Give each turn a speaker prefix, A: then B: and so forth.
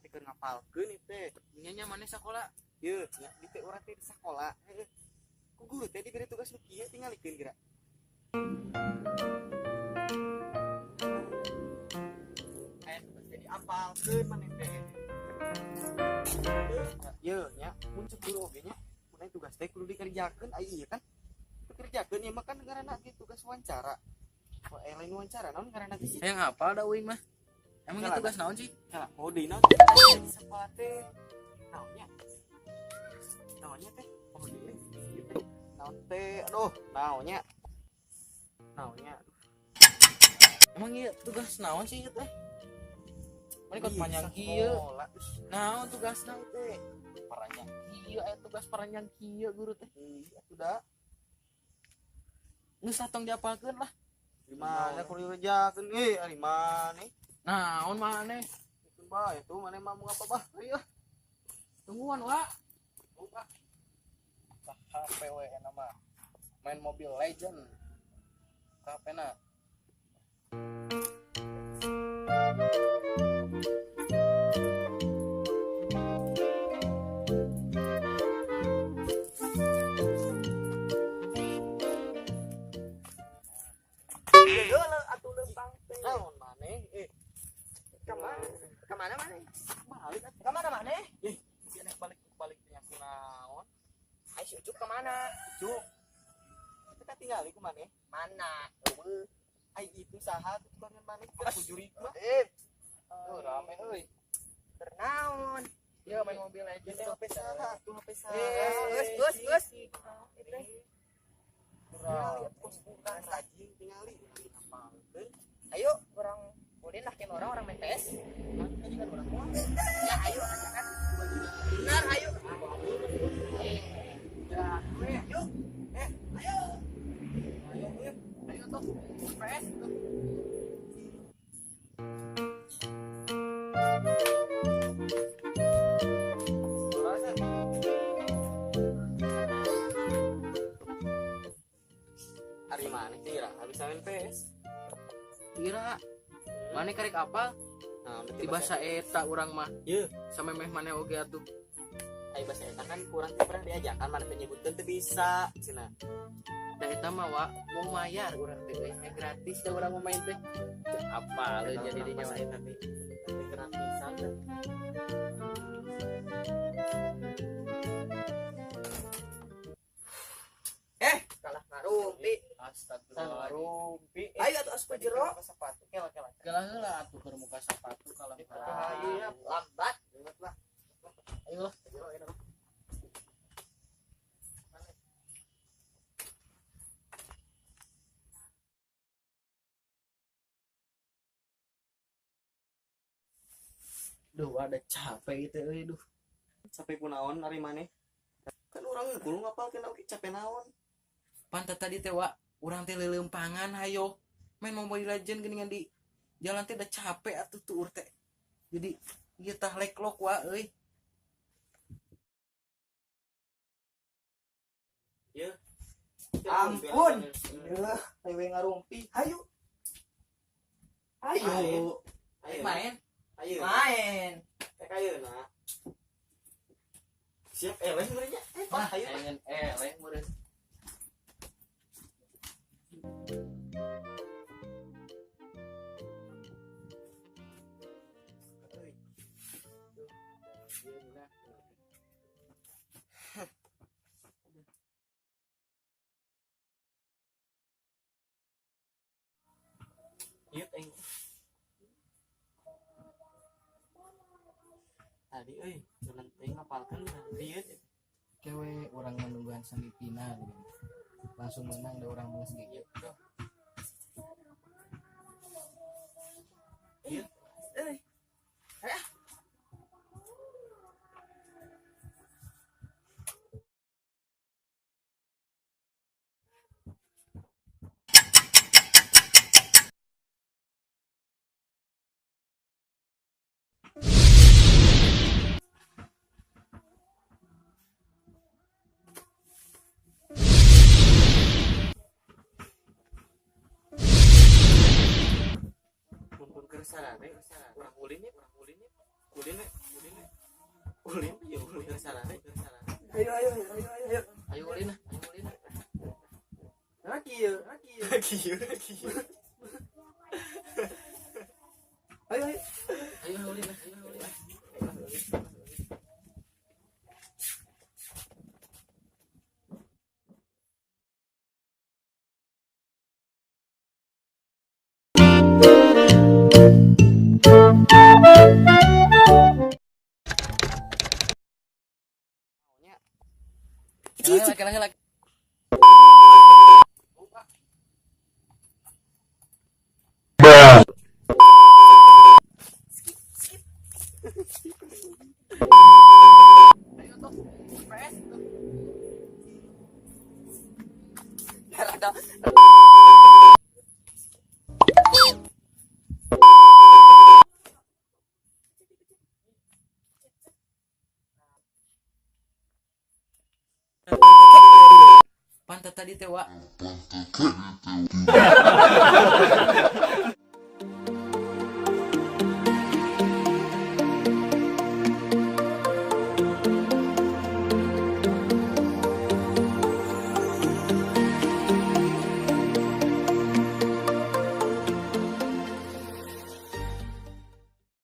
A: teh keur ngapalkeun ieu teh.
B: Nya maneh sakola.
A: Yeuh, nya di teh urang teh di sakola. Heeh. Ku guru teh diberi tugas nu kieu tingalikeun geura. Aya tugas teh diapalkeun maneh teh. Yeuh, nya mun cek guru oge nya, mun tugas teh kudu dikerjakeun ai ieu kan. Dikerjakeun ieu mah kan ngaranna ge tugas wawancara. Wah, lain wawancara naon ngaranna ge sih?
B: Hayang hafal da uing mah. Emang itu tugas naon sih?
A: Salah, oh di naon di sekolah teh. Naonnya? Naonnya teh? Oh di naon teh? Aduh, naonnya? Naonnya?
B: Emang ieu tugas naon sih ieu teh? Mani kot panjang kieu. Naon tugasna teh? Paranjang kieu aya tugas paranjang kieu guru teh.
A: Iya atuh da.
B: Geus tong diapalkeun lah.
A: Di mana kudu dikerjakeun euy ari maneh?
B: Naon maneh?
A: Itu bae tuh maneh mah mau ngapa bah? Ayo.
B: Tungguan, Wak.
C: Buka. HP we nama. Main Mobile Legend. HP-na.
D: Atuh lempang teh.
A: Naon maneh?
D: Kemana maneh?
A: Balik atuh.
D: Kemana maneh?
A: Si anak balik teh aku naon?
D: Ai si Ucup kemana?
A: Ucup. Kita tinggali ku maneh.
D: Mana?
A: Eueuh. Ai itu saha tuh tukangan maneh? Ku jurig mah.
C: Tuh rame euy.
D: Bernaon?
C: Iya main Mobile Legend
A: Itu HP saha? Tuh HP saha?
D: Geus geus geus.
A: Bukan rajin tingali ngapalkeun.
D: Ayo urang ulin lah ke orang main PS. Ya ayo ajakan. Benar ayo.
C: Ya,
D: Yuk. Ayo.
C: Ayo tuh PS tuh.
A: Ari maneh teh ira habis main PS.
B: Ira. Maneh karek apal?
A: Nah,
B: Di bahasa eta urang mah.
A: Yeuh.
B: Samemeh maneh oge atuh.
A: Ai bahasa eta kan kurang teh pernah diajakan maneh teh nyebutkeun teu bisa cenah.
B: Da eta mah wa mau mayar urang teh euy. Gratis da urang mau main teh. Teu apal euy jadi dinya
A: bahasa eta teh. Teh gratisan teh.
D: Kalah ngarumpi.
B: Astagfirullah.
A: Rumpi.
D: Ayo atuh asup jero.
A: Sepatu kela kela.
B: Gelah heula atuh keur muka sepatu kalau
A: Ayo
D: Lambat.
A: lah.
B: Ayo lah. Duh, ada capek itu euy duh.
A: Capek kunaon ari maneh? Kan urang kudu ngapalkeun oge capek naon.
B: Pantat tadi teh wa urang teh leuleumpangan hayo main Mobile Legend geuningan di jalan teh udah capek atuh tuur teh. Jadi ieu tah leklok wa euy.
A: Yeuh.
D: Ampun. Yeuh, ayo ngarumpi. Ayo. Ayo.
A: Ayo.
B: Main.
A: Ayo.
D: Main.
A: Rek ayeuna. Siap eleh meureun nya.
B: Wah,
A: ayo.
B: pengen eleh meureun.
A: Ieu teh. Tadi euy, jalan teh ngapalkeun rieut.
B: Kewe urang menungguan semifinal gitu. Langsung menang da urang geus ge.
A: Ieu.
D: Euy.
A: Mun keur sarare, urang ulin ya, urang ulin ya. Ulin we. Ulin, ya ulin sarare, sarare.
E: Ayo ayo ayo ayo ayo.
B: Ayo ulin ah, ayo ulin.
E: Nah kieu, nah kieu.
A: Kieu, kieu.
E: Ayo ayo.
B: Ayo ulin ah, ayo ulin. Laki laki laki. Ayo tuh, PS tuh.
D: Rada.
B: Pantat tadi teh, Wak.